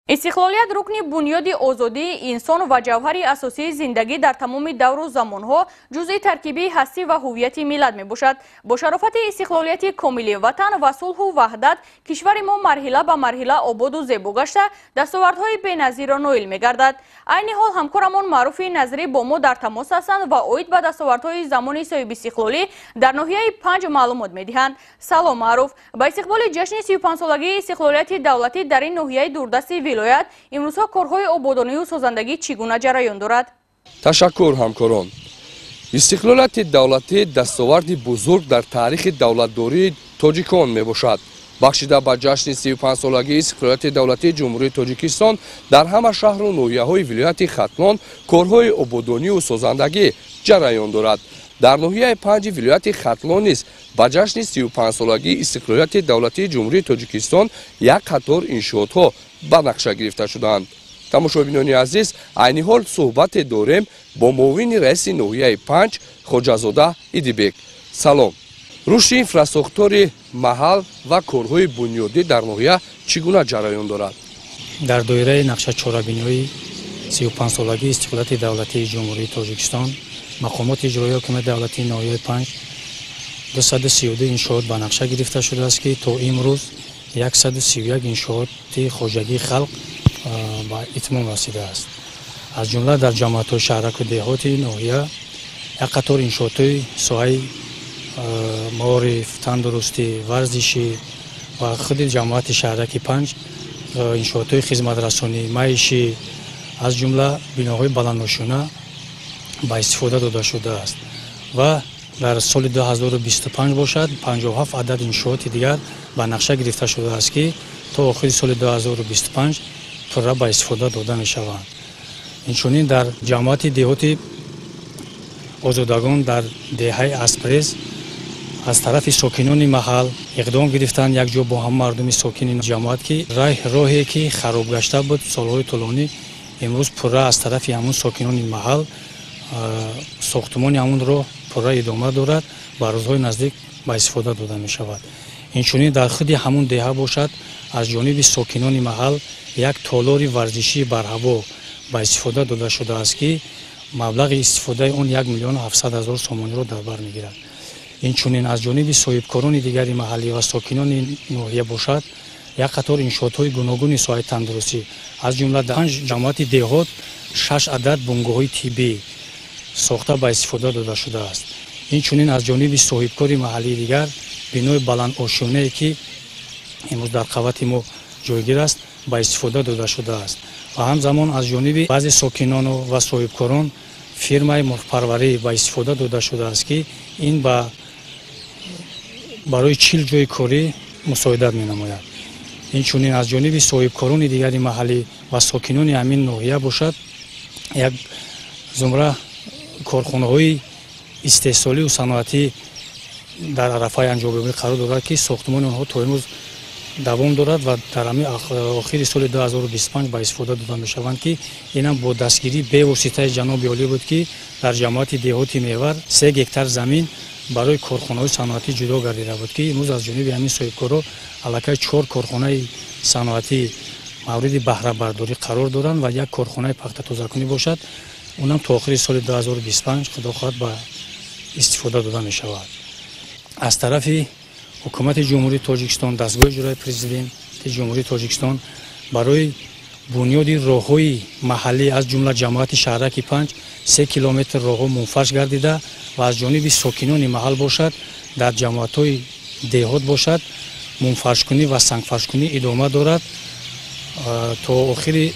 Истиқлолият рукни бунёди озодии инсон ва ҷавҳари асосии зиндагӣ дар тамоми давру замонҳо, ҷузъи таркибии ҳастӣ ва ҳуввияти миллат мебошад. Бо шарофати истиқлолияти комили ватан ва сулҳу ваҳдат кишвари мо марҳила ба марҳила ободу зебо гашта, дастовардҳои беназирро ноил мегардад. Айни ҳол ҳамкорамон Маъруфи Назрӣ бо мо дар тамос ҳастанд ва оид ба дастовардҳои замони соҳибистиқлолӣ дар ноҳияи Панҷ маълумот медиҳанд. Салом, Маъруф! Ба истиқболи ҷашни 35-солагии истиқлолияти давлатӣ дар ин ноҳияи дурдасти вилоят имрӯзҳо корҳои ободонию созандагӣ чӣ гуна ҷараён дорад? Ташаккур, ҳамкорон. Истиқлолияти давлатӣ дастоварди бузург дар таърихи давлатдории тоҷикон мебошад. Бахшида ба ҷашни 35-солагии истиқлолияти давлатии Ҷумҳурии Тоҷикистон дар ҳама шаҳру ноҳияҳои вилояти Хатлон корҳои ободонию созандагӣ ҷараён дорад. Дар ноҳияи Панҷи вилояти Хатлон низ ба ҷашни 35-солагии истиқлолияти давлатии Ҷумҳурии Тоҷикистон як қатор иншоотҳо ба нақша гирифта шудаанд. Тамошобинони азиз, айни ҳол суҳбате дорем бо муовини раиси ноҳияи Панҷ Хоҷазода Идибек. Салом! Рушди инфрасохтори маҳал ва корҳои бунёдӣ дар ноҳия чӣ гуна ҷараён дорад? Дар доираи нақша чорабиниҳои 35-солагии истиқлолияти давлатии Ҷумҳурии Тоҷикистон мақомоти иҷроии ҳокимияти давлатии ноҳияи Панҷ 232 иншоот ба нақша гирифта шудааст, ки то имрӯз 131 иншооти хоҷагии халқ ба итмом расидааст. Аз ҷумла дар ҷамоатҳои шаҳраку деҳоти ноҳия як қатор иншоотҳои соҳаи маориф, тандурустӣ, варзишӣ ва худи ҷамоати шаҳраки Панҷ иншоотҳои хизматрасонӣ, маишӣ, аз ҷумла биноҳои баландошёна ба истифода дода шудааст ва дар соли 2025 бошад 57 адад иншооти дигар ба нақша гирифта шудааст, ки то охири соли 2025 пурра ба истифода дода мешаванд. Инчунин дар ҷамоати деҳоти Озодагон дар деҳаи Аспрез аз тарафи сокинони маҳал иқдом гирифтанд якҷо бо ҳама мардуми сокини ҷамоат, ки роҳе ки хароб гашта буд солҳои тӯлонӣ, имрӯз пурра аз тарафи ҳамун сокинони маҳал сохтумони ҳамун роҳ пурра идома дорад, ба рӯзҳои наздик ба истифода дода мешавад. Инчунин дар худи ҳамун деҳа бошад аз ҷониби сокинони маҳал як толори варзишии барҳаво ба истифода дода шудааст, ки маблағи истифодаи он 1 700 000 сомониро дар бар мегирад. Инчунин аз ҷониби соҳибкорони дигари маҳаллӣ ва сокинони ноҳия бошад як қатор иншоотҳои гуногуни соҳаи тандурустӣ, аз ҷумла дар панҷ ҷамоати деҳот 6 адад бунгоҳҳои тиббӣ сохта ба истифода дода шудааст. Инчунин аз ҷониби соҳибкори маҳаллии дигар бинои баландошёнае, ки имрӯз дар қавати мо ҷойгир аст, ба истифода дода шудааст ва ҳамзамон аз ҷониби баъзе сокинону ва соҳибкорон фирмаи мурғпарварӣ ба истифода дода шудааст, ки ин барои 40 ҷойи корӣ мусоидат менамояд. Инчунин аз ҷониби соҳибкорони дигари маҳаллӣ ва сокинони ҳамин ноҳия бошад як зумра корхонаҳои истеҳсолию саноатӣ дар арафаи анҷомёбӣ қарор дорад, ки сохтумони онҳо то имрӯз давом дорад ва дар ҳамин охири соли 2025 ба истифода дода мешаванд, ки инам бо дастгирии бевоситаи ҷаноби олӣ буд, ки дар ҷамоати деҳоти Мевар 3 гектар замин барои корхонаҳои саноатӣ ҷудо гардида буд, ки имрӯз аз ҷониби ҳамин соҳибкорро аллакай 4 корхонаи саноатӣ мавриди баҳрабардорӣ қарор доранд ва як корхонаи пахтатозакунӣ бошад, унам то охири соли 2025 худо хоҳад ба истифода дода мешавад. Аз тарафи ҳукумати Ҷумҳурии Тоҷикистон, дастгоҳи иҷроии президенти Ҷумҳурии Тоҷикистон барои бунёди роҳҳои маҳаллӣ, аз ҷумла ҷамоати шаҳраки Панҷ 3 километр роҳҳо мунфарш гардида ва аз ҷониби сокинони маҳал бошад дар ҷамоатҳои деҳот бошад мунфаршкунӣ ва сангфаршкунӣ идома дорад. То охири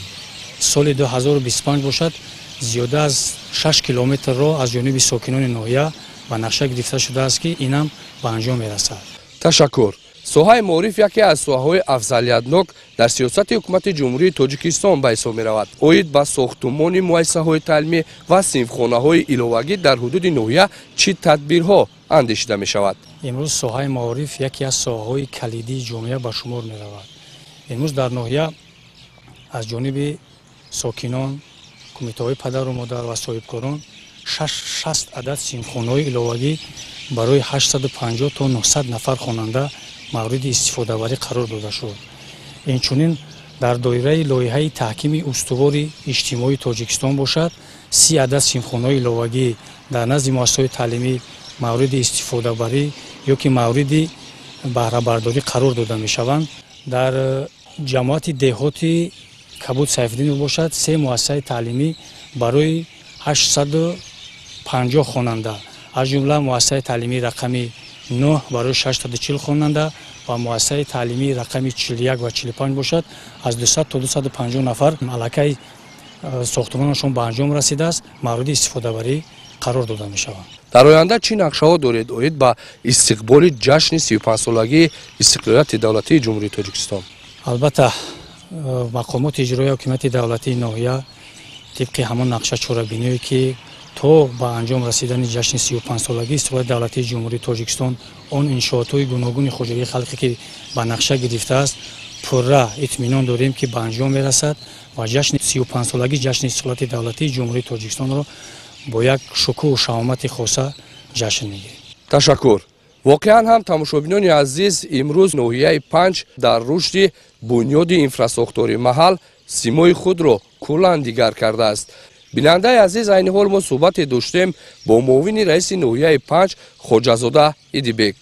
соли 2025 бошад зиёда аз 6 километр роҳ аз ҷониби сокинони ноҳия ба нақша гирифта шудааст, ки инам ба анҷом мерасад. Ташаккур. Соҳаи маориф яке аз соҳаҳои афзалиятнок дар сиёсати ҳукумати Ҷумҳурии Тоҷикистон ба ҳисоб меравад. Оид ба сохтумони муассисаҳои таълимӣ ва синфхонаҳои иловагӣ дар ҳудуди ноҳия чӣ тадбирҳо андешида мешавад? Имрӯз соҳаи маориф яке аз соҳаҳои калидии ҷомеа ба шумор меравад. Имрӯз дар ноҳия аз ҷониби сокинон, кумитаҳои падару модар ва соҳибкорон 60 адад синфхонаҳои иловагӣ барои 850 то 900 нафар хонанда мавриди истифодабарӣ қарор дода шуд. Инчунин Дар доираи лоиҳаи таҳкими устувори иҷтимоии Тоҷикистон бошад, 30 адад синфхонаҳои иловагӣ дар назди муассисаҳои таълимӣ мавриди истифодабарӣ ё ки мавриди баҳрабардорӣ қарор дода мешаванд. Дар ҷамоати деҳоти Кабуд Сайфиддинов бошад, 3 муассисаи таълимӣ барои 850 хонанда, аз ҷумла муассисаи таълимии рақами 9 барои 640 хонанда ва муассисаи таълимии рақами 41 ва 45 бошад, аз 200 то 250 нафар аллакай сохтмонашон ба анҷом расидааст, мавриди истифодабарӣ қарор дода мешаванд. Дар оянда чӣ нақшаҳо доред оид ба истиқболи ҷашни 35-солагии истиқлолияти давлатии Ҷумҳурии Тоҷикистон? Албатта, мақомоти иҷроии ҳокимияти давлатии ноҳия тибқи ҳамон нақша чорабиниҳое ки то ба анҷом расидани ҷашни 35-солагии истиқлолияти давлатии Ҷумҳурии Тоҷикистон он иншоотҳои гуногуни хоҷагии халқе ки ба нақша гирифтааст, пурра итминон дорем ки ба анҷом мерасад ва ҷашни 35-солагии ҷашни истиқлолияти давлатии Ҷумҳурии Тоҷикистонро бо як шукӯҳу шаҳомати хоса ҷашн мегирем. Ташаккур. Воқеан ҳам, тамошобинони азиз, имрӯз ноҳияи Панҷ дар рушди бунёди инфрасохтори маҳал симои худро куллан дигар кардааст. Бинандаи азиз, айни ҳол мо суҳбате доштем бо муовини раиси ноҳияи Панҷ Хоҷазода Идибек.